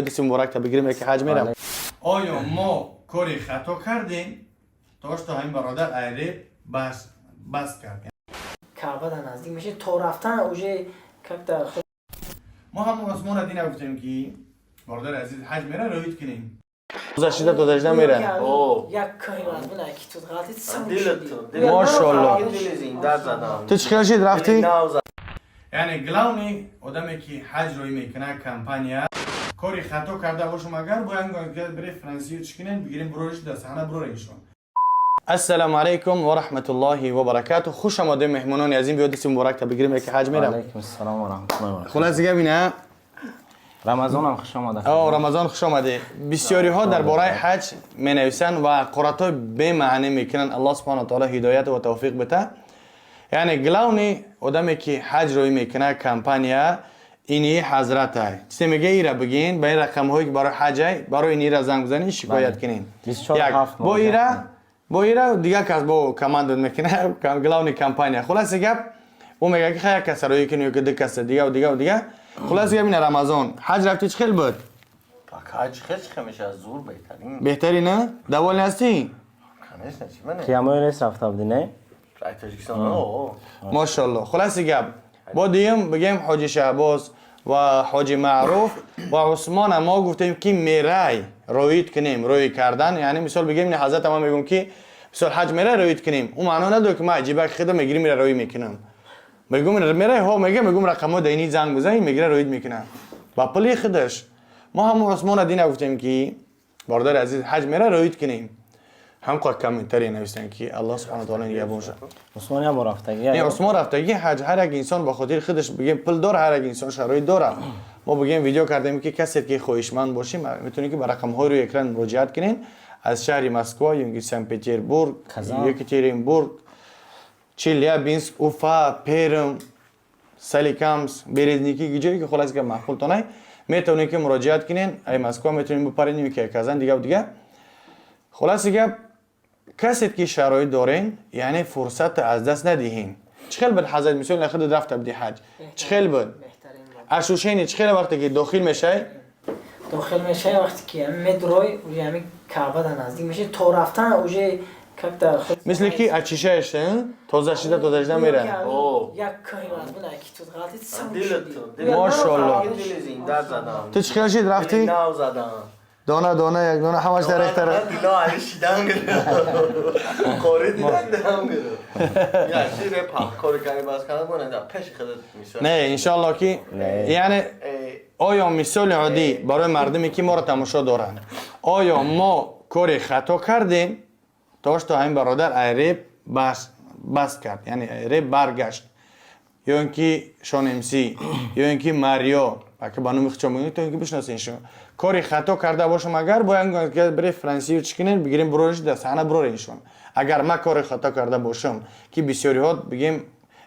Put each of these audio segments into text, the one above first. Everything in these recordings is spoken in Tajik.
Дасти муборак бигирем, яке ҳаҷ мерам. Оё мо кори хато кардем, то что ҳамин бародар айреб бас кард? Каъба да наздик меши, то рафтан уже как-то. Мо ҳам Осмона дина гуфтем, ки бародари азиз ҳаҷ мера, роид кунем. Зашида додажда мера. Як кӯҳи вазбина ки тут ғалтид. Мошалло. Ту чӣ хел шид, рафтӣ? Яъне главный одаме, ки ҳаҷ роӣ мекунад, компания, кори хато карда бошум, агар бояд бире Франсию чӣ кунем, бигирем, бурориш дар саҳна, буроришон. Ассалому алайкум ва раҳматуллоҳи ва баракату. Хуш омадем, меҳмонони азим. Биё, дасти муборак бигирем, яке ҳаҷ мерам. Алайкум ассалом ва раҳматуллоҳи ва баракатуҳ. Хулас, дига бина. Рамазонам хуш омада. О, Рамазон хуш омадӣ. Бисёриҳо дар бораи ҳаҷ менависанд ва ҳақоратҳои бемаънӣ мекунанд. Аллоҳ субҳана таоло ҳидоят ва тавфиқ бита. Яъне главный одаме, ки ҳаҷ роӣ мекунад, компания ини ҳазратай чизе мега, ира бигин, ба ин рақамҳое, ки барои ҳаҷай, барои ин ира занг бизанин, шикоят кунин. Як бо ира дигар кас бо команда мекунад, главный компания. Хуласи гап, ӯ мега, ки як каса роӣ кунӣ ё ки ду каса, дигаву дигаву дига. Хуласи гап, ина Рамазон ҳаҷ рафтӣ, чӣ хел буд? Ҳаҷ хел чӣ мешавад, зур, беҳтарин. Беҳтарин, а довольный ҳастӣ? Конечно, чӣ мане. Қиямои рейс рафта будӣ, не? Тоҷикистон. Мошалло. Хуласи гап, бо дуюм бигем, ҳоҷи Шаҳбоз ва ҳоҷи Маъруф ва Усмона мо гуфтем, ки мерай, роид кунем. Рӯй кардан яъне, мисол бигем, ҳазрата ман мегӯм, ки мисол ҳаҷ мерай, роид кунем. Ӯ маъно надорад, ки ман аҷибак хида мегирим, мера роӣ мекунам. Мегӯм, мерай, ҳо, мега, мегӯм, рақамҳо да ини занг бизан, мегира, роид мекунам ба пули худаш. Мо ҳамон Усмона дина гуфтем, ки бародари азиз ҳаҷ мера, роид кунем. Ҳам қад комментария нависанд, ки Аллоҳ субҳана таоло нигаҳбон шад. Усмон як бор рафтагӣ. Не, Усмон рафтагӣ ҳаҷ. Ҳар як инсон ба хотири худаш, бигем, пул дора, ҳар як инсон шароит дорад. Мо бигем, видео кардем, ки касе ки хоҳишманд бошем, метавонед, ки ба рақамҳои рӯи экран муроҷиат кунед, аз шаҳри Москва ё ки Санкт Петербург, Екатеринбург, Челябинск, Уфа, Перм, Соликамск, Березники, ҷое ки хулас ки маъқултонай, метавонед, ки муроҷиат кунед. Ай Москва метавонед бипаред ё ки Казан, дигаву дига. Хуласи гап, касе ки шароит дорен, яъне фурсата аз даст надиҳем. Чӣ хел буд, ҳазрат? Мисол, худ рафта буди ҳаҷ, чӣ хел буд ощущение, чӣ хел вақте ки дохил мешавӣ? Дохил мешавӣ, вақте ки медрой, уже ҳами Каъба да наздик мешавӣ, то рафтан уже как-то. Мисли ки очищаешь, тоза шида, тоза шида мера. Як кӯҳи вазбина ки тут ғалтид. Мошалло. Ту чӣ хел шид, рафтӣ? Дона дона, як дона, ҳамаш дар рехтара. Дило али шидан гирифт. Қори дидан дилам гирифт. Я шире пах кори кари бас кардам, бона пеши худат мисол. Не, иншоалло, ки яъне оё, мисоли оддӣ барои мардуме, ки моро тамошо доранд, оё мо кори хато кардем, то что ҳамин бародар айреб бас кард, яъне айреб баргашт, ё ин ки Шон МС, ё ин ки Марио, ака ба номи худшон мегӯем, то ин ки бишносен шумо? Кори хато карда бошам, агар бояд бире Франсию чӣ кунем, бигирем, бурориш дар саҳна, буроришон. Агар ман кори хато карда бошам, ки бисёриҳо, бигем,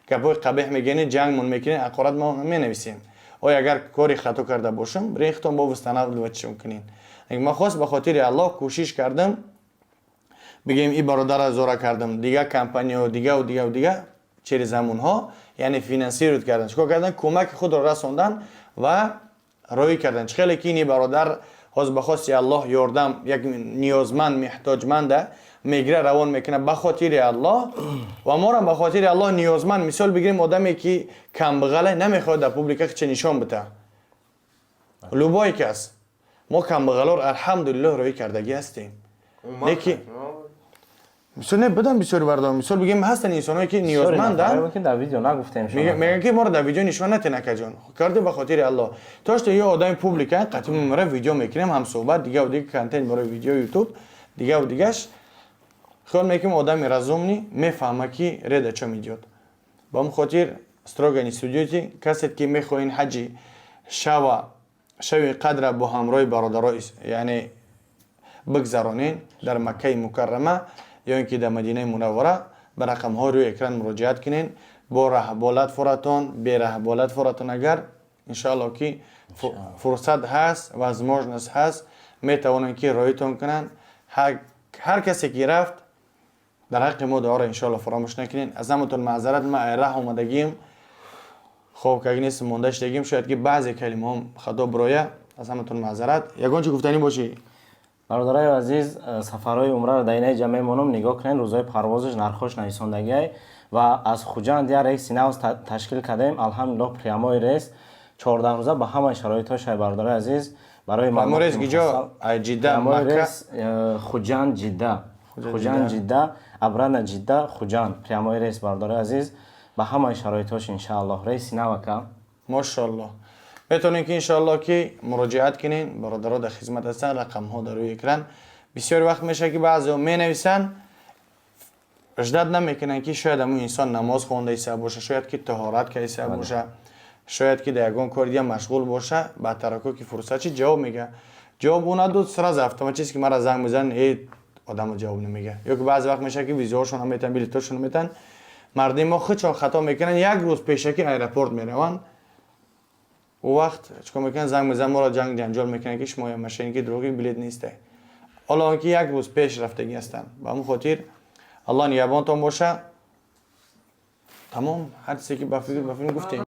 гапҳои қабеҳ мегӯянд, ҷангмон мекунем, ҳақорат мо менависем, оё агар кори хато карда бошам, бирен, худтон бо восстанавливать кунед. Ман хост ба хотири Аллоҳ кӯшиш кардам, бигем, и бародара зора кардам, дигар компанияҳо, дигаву дигаву дига, через ҳамонҳо, яъне финансировать кардан, чикор кардан, кӯмаки худро расондан ва роӣ кардан. Чӣ хеле ки ини бародар ҳозир ба хости Аллоҳ ёрдам як ниёзманд, меҳтоҷманда мегира, равон мекунад ба хотири Аллоҳ, ва моро ба хотири Аллоҳ ниёзманд. Мисол бигирем, одаме ки камбағале, намехоҳад дар публика че нишон бита. Любой кас, мо камбағалор, алҳамдулиллоҳ, роӣ кардагӣ ҳастем. Леки мисол не будам, бисёри бардор, мисол бигем, ҳастанд инсоное, ки ниёзманданд. Дар видео нагуфтем. Мегӯянд, ки моро дар видео нишон натен, акаҷон, карди ба хотири Аллоҳ. То что ё одами публика қатъи мера, видео мекунем, ҳамсӯҳбат, дигаву дига, контент барои видео Ютуб, дигаву дигаш. Хиёл мекунем, одами разумный мефаҳма, ки речь о чём идёт. Ба ҳамн хотир строго не судите. Касе ки мехоҳин ҳаҷи шава, шави қадра бо ҳамроҳи бародаро, яъне бигзаронен дар Маккаи Мукаррама ё ин ки дар Мадинаи Мунаввара, ба рақамҳои рӯи экран муроҷиат кунен. Бо раҳболат форатон, бераҳболат форатон, агар иншоалло ки фурсат ҳаст, возможность ҳаст, метавонанд, ки роитон кунанд. Ҳар касе ки рафт, дар ҳаққи мо дуоро иншоалло фаромӯш накунед. Аз ҳаматон маъзарат, ма раҳ омадагим, хоб как нест, монда шудагим, шояд ки баъзе калимаҳом хато бироя. Аз ҳаматон маъзарат. Ягон чи гуфтанӣ бошӣ? Бародарои азиз, сафарҳои умраро дар инаи ҷа мемонам, нигоҳ кунед, рӯзҳои парвозаш, нархош нависондагиай. Ва аз Хуҷанд як рейси нав ташкил кардем, алҳамдулиллоҳ, прямой рейс 14 рӯза ба ҳамаи шароитҳо шай, бародарои азиз, барои Прямой рейс гиҷо? Ай Ҷидда, Прямой Макка? рейс Хуҷанд, Ҷидда, Хуҷанд, Ҷидда, обратно Ҷидда, Хуҷанд, прямой рейс, бародарои азиз, ба ҳамаи шароитҳош, иншааллоҳ, рейси навака. Мошоаллоҳ, метавонем ки, иншоаллоҳ, ки муроҷиат кунем. Бародаро дар хизмат ҳастанд, рақамҳо дар рӯи экран. Бисёр вақт мешавад, ки баъзеҳо менависанд, ждать намекунанд, ки шояд ҳамун инсон намоз хонда иса боша, шояд ки таҳорат кайса боша, шояд ки дар ягон кори дига машғул боша. Ба тарако ки фурсат чи ҷавоб мега, ҷавоб ӯ надод, сразу автоматически мара занг мезананд, э, одамо ҷавоб намега. Ё ки баъзе вақт мешавад, ки визаҳошон наметан, билетҳошон наметан. Мардуми мо худшон хато мекунанд, як рӯз пешакӣ аэропорт мераванд. Ӯ вақт чикор мекунанд? Занг мезананд, моро ҷанг ҷанҷол мекунанд, ки шумо мошенники, дурӯғи, билет несте, ҳоло он ки як рӯз пеш рафтагӣ ҳастанд. Ба ҳамон хотир Аллоҳ нигаҳбонтон боша. Тамом, ҳар чизе ки ба фикр гуфтем.